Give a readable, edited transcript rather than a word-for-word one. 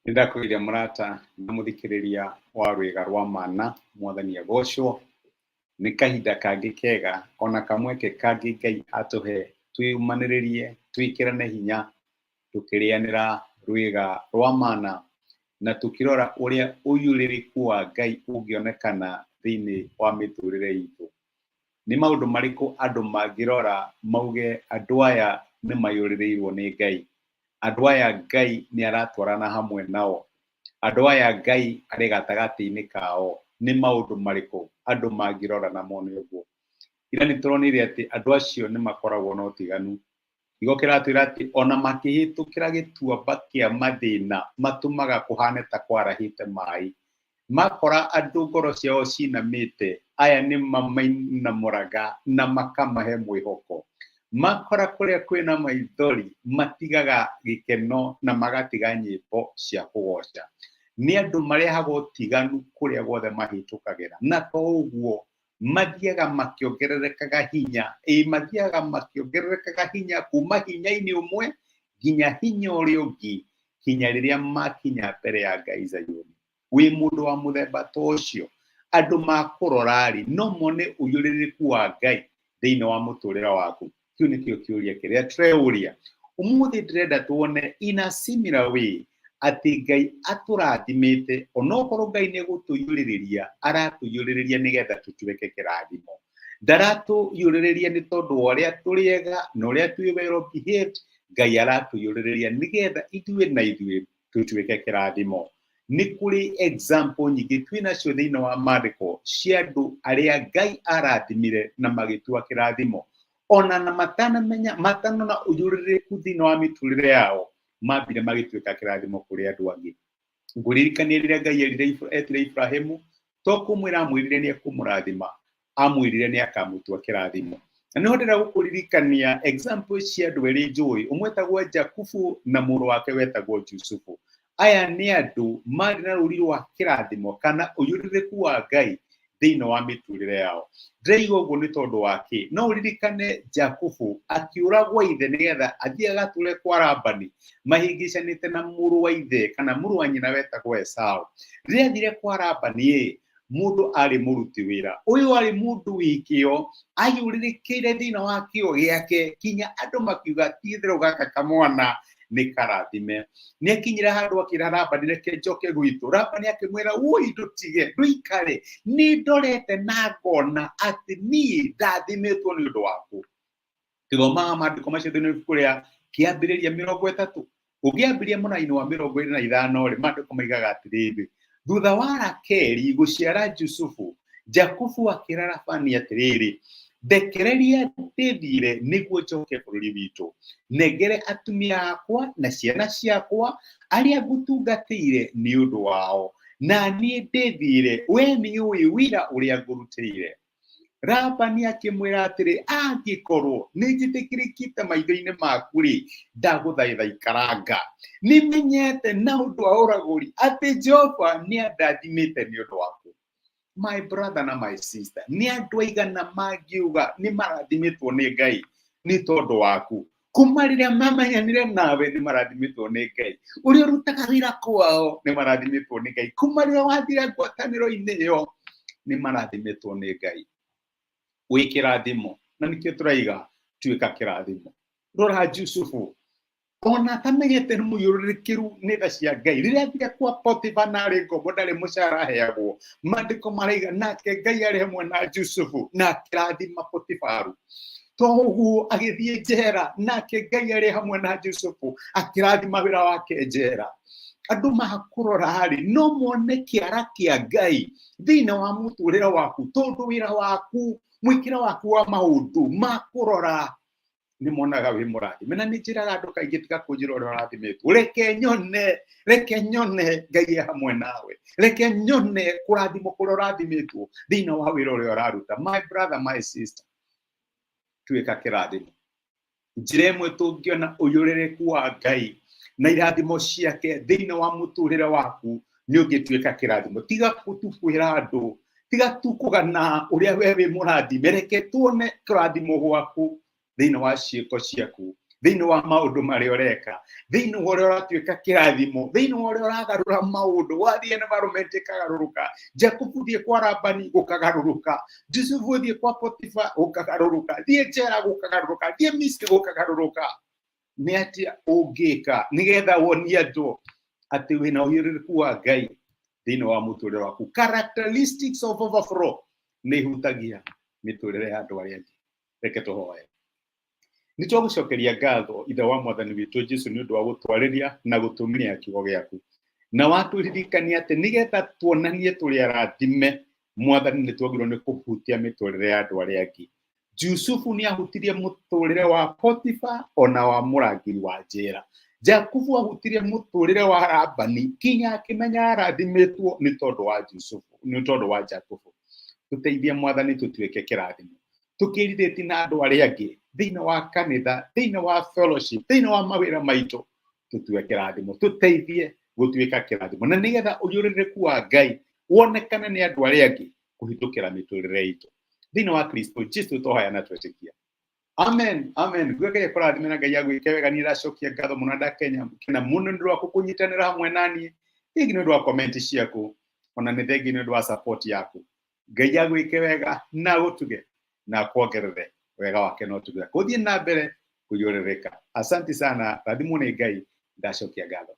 Nĩndakũgeithia mũrata na mũthikĩrĩria wa Rwĩga rwa Mana, Mwathani agocwo. Nĩ kahinda kangĩ kega ona kamweke kangĩ Ngai atũhe twĩyũmanĩrĩrie, twĩkĩrane hinya tũkĩrĩanĩra rwĩga rwa mana na tũkĩrora ũrĩa ũiyũrĩrĩku wa Ngai ũngĩonekana thĩinĩ wa mĩtũrĩre itũ. Nĩ maũndũ marĩkũ andũ mangĩrora mauge andũ aya nĩ maiyũrĩrĩirwo nĩ Ngai? Andũ aya Ngai nĩ aratwarana hamwe nao? Andũ aya Ngai arĩ gatagatĩ-inĩ kao? Nĩ maũndũ marĩkũ andũ mangĩrora na mone ũguo? Ira nĩ tũronire atĩ andũ acio nĩ makoragwo na ũtiganu. Kiugo kĩratwĩra atĩ ona makĩhĩtũkĩra gĩtuamba kĩa mathĩna matũmaga kũhane ta kwarahĩte maĩ. Makora andũ ngoro ciao cinamĩte, aya nĩ mamainamũraga na makamahe mwĩhoko. Makora kũrĩa kwĩna maithori, matigaga gĩkeno na magatiga nyĩmbo cia kũgoca. Nĩ andũ marehaga ũtiganu kũrĩa guothe mahĩtũkagĩra. Na to ũguo, mathiaga makĩongererekaga hinya, ĩĩ mathiaga makĩongererekaga hinya kuma hinya-inĩ ũmwe nginya hinya ũrĩa ũngĩ, kinya rĩrĩa makinya mbere ya Ngai Zayuni. Wĩ mũndũ wa mũthemba ta ũcio, andũ makũrora-rĩ, no mone ũiyũrĩrĩku wa Ngai thĩinĩ wa mũtũrĩre waku? Kĩu nĩkĩo kĩũria kĩrĩa tũreyũria. Ũmũthĩ ndĩrenda tuone in a similar way atĩ Ngai atũrathimĩte, onokorwo Ngai nĩ egũtũiyũrĩrĩria, aratũiyũrĩrĩria nĩgetha tũtuĩke kĩrathimo. Ndaratũiyũrĩrĩria nĩ tondũ wa ũrĩa tũrĩ ega na ũrĩa twĩ well behaved, Ngai aratũiyũrĩrĩria nĩgetha ithuĩ na ithuĩ tũtuĩke kĩrathimo. Nĩ kũrĩ example nyingĩ twĩ nacio thĩinĩ wa maandĩko cia andũ arĩa Ngai arathimire na magĩtua kĩrathimo. Ona na matanamenya, matanona ũiyũrĩrĩku thĩinĩ wa mĩtũrĩre yao, mambire magĩtuĩka kĩrathimo kũrĩ andũ angĩ. Ngũririkania rĩrĩa Ngai erire etire Ibrahimu, to kũmwĩra amwĩrire nĩ ekũmũrathima, amwĩrire nĩ akamũtua kĩrathimo. Na nĩho ndĩrenda gũkũririkania example cia andũ erĩ njũĩ, ũmwe etagwo Jakubu na mũrũ wake wetagwo Jusufu. Aya nĩ andũ marĩ na rũri rwa kĩrathimo kana ũiyũrĩrĩku wa Ngai thĩinĩ wa mĩtũrĩre yao. Ndĩraiga ũguo nĩ tondũ wa kĩ? No ũririkane Jakubu akĩũra gwa ithe nĩgetha athiĩ agatũre kwa Labani, mahĩngĩcanĩte na mũrũ wa ithe kana mũrũ wa nyina wetagwo Esau. Rĩrĩa athire kwa Labani ĩ, mũndũ arĩ mũruti wĩra, ũyũ arĩ mũndũ wĩ kĩo, aiyũrĩrĩkĩire thĩinĩ wa kĩo gĩake kinya andũ makiuga ti itherũ gaka kamwana nĩ karathime. Nĩ akinyire handũ akĩra Labani reke njoke gwitũ. Labani akĩmwĩra woi ndũtige ndũikare, nĩ ndorete na ngona atĩ niĩ ndathimĩtwo nĩ ũndũ waku. Tũthomaga maandĩko macio thĩinĩ wa ibuku rĩa Kĩambĩrĩria 30. Ũngĩambĩrĩria mũraini wa 25 rĩ, maandĩko maigaga atĩrĩrĩ, thutha wa Rakeli gũciara Jusufu, Jakubu akĩra Labani atĩrĩrĩ, ndekereria ndĩthiĩre nĩguo njoke bũrũri witũ, nengere atumia akwa na ciana ciakwa arĩa ngũtungatĩire nĩ ũndũ wao, na niĩ ndĩthiĩre, wee nĩũĩ wĩra ũrĩa ngũrutĩire. Labani akĩmwĩra atĩrĩ, angĩkorwo nĩ njĩtĩkĩrĩkĩte maitho-inĩ maku-rĩ, ndagũthaitha ikaranga. Nĩmenyete na ũndũ wa ũragũri atĩ Jehova nĩ andathimĩte nĩ ũndũ waku. My brother na my sister, nĩ andũ aigana mangiuga nĩ marathimĩtwo nĩ Ngai nĩ tondũ waku? Kuma rĩrĩa mamenyanire nawe nĩ marathimĩtwo nĩ Ngai. Ũrĩa ũrutaga wĩra kwao nĩ marathimĩtwo nĩ Ngai. Kuma rĩrĩa wathire ngwatanĩro-inĩ ĩyo nĩ marathimĩtwo nĩ Ngai. Wĩ kĩrathimo, na nĩkĩo tũraiga tuĩka kĩrathimo. Rora Jusufu, ona atamenyete nĩ mũiyũrĩrĩkĩru nĩ tha cia Ngai. Rĩrĩa athire kwa Potifa na arĩ ngombo ndarĩ mũcara aheagwo, maandĩko maraiga nake Ngai arĩ hamwe na Jusufu na akĩrathima Potifaru. To ũguo agĩthiĩ njera nake Ngai arĩ hamwe na Jusufu akĩrathima wĩra wake njera. Andũ makũrora-rĩ, no mone kĩara kĩa Ngai thĩinĩ wa mũtũrĩre waku, tondũ wĩra waku, mwĩkĩre waku wa maũndũ makũrora nĩ monaga wĩ mũrathime. Na nĩ njĩraga andũ kaingĩ, tiga kũnjĩra ũrĩa ũrathimĩtwo, reke nyone, reke nyone Ngai e hamwe nawe, reke nyone kũrathimwo kũrĩa ũrathimĩtwo thĩinĩ wa wĩra ũrĩa ũraruta. My brother, my sister, tuĩka kĩrathimo. Njĩra ĩmwe tũngĩona ũiyũrĩrĩku wa Ngai na irathimo ciake thĩinĩ wa mũtũrĩre waku nĩ ũngĩtuĩka kĩrathimo. Tiga tu kwĩra andũ, tiga tu kũgana ũrĩa we wĩ mũrathime, reke tuone kĩrathimo gwaku thĩinĩ wa ciĩko ciaku Thĩinĩ wa maũndũ marĩa ũreka, thĩinĩ wa ũrĩa ũratuĩka kĩrathimo, thĩinĩ wa ũrĩa ũragarũra maũndũ, wathiĩ environment ĩkagarũrũka. Jakubu thiĩ kwa Labani gũkagarũrũka, Jusufu thiĩ kwa Potifa gũkagarũrũka, thiĩ njera gũkagarũrũka, thiĩ Misiri gũkagarũrũka. Nĩ atĩa ũngĩka nĩgetha wonie andũ atĩ wĩna ũhiũrĩrĩku wa Ngai thĩinĩ wa mũtũrĩre waku? Characteristics of overflow nĩ ihutagia mĩtũrĩre ya andũ arĩa angĩ. Reke tũhoe. Nĩ twagũcokeria ngatho, Ithe wa Mwathani witũ Jesu, nĩ ũndũ wa gũtwarĩria na gũtũmĩra kiugo gĩaku, na watũririkania atĩ nĩgetha tuonanie tũrĩ arathime, Mwathani, nĩ twagĩrĩirwo nĩ kũhutia mĩtũrĩre ya andũ arĩa angĩ. Jusufu nĩ ahutirie mũtũrĩre wa Potifa ona wa mũrangĩri wa njera. Jakubu ahutirie mũtũrĩre wa Labani kinya akĩmenya arathimĩtwo nĩ tondũ wa Jusufu, nĩ tondũ wa Jakubu. Tũteithie, Mwathani, tũtuĩke kĩrathimo, tũkĩrirĩti na andũ arĩa angĩ thĩinĩ wa kanitha, thĩinĩ wa fellowship, thĩinĩ wa mawĩra maitũ, tũtue kĩrathimo. Tũteithie gũtuĩka kĩrathimo na nĩgetha ũiyũrĩrĩku wa Ngai wonekane nĩ andũ arĩa angĩ kũhĩtũkĩra mĩtũrĩre itũ. Thĩinĩ wa Kristo Jesu tũhoya na twetĩkia, amen, amen. Nguo Ngai akũrathime na Ngai agwĩke wega. Niĩ ndacokia ngatho mũno, ndakenya kena mũno nĩ ũndũ wa kũnyitanĩra hamwe naniĩ, thengi nĩ ũndũ wa comment ciaku, ona nĩ thengi nĩ ũndũ wa support yaku. Ngai agwĩke wega na agũtuge na akwongerere wega wake no tuge kũthiĩ na mbere kũiyũrĩrĩka. Asante sana, rathimwo nĩ Ngai. Ndacokia ngatho.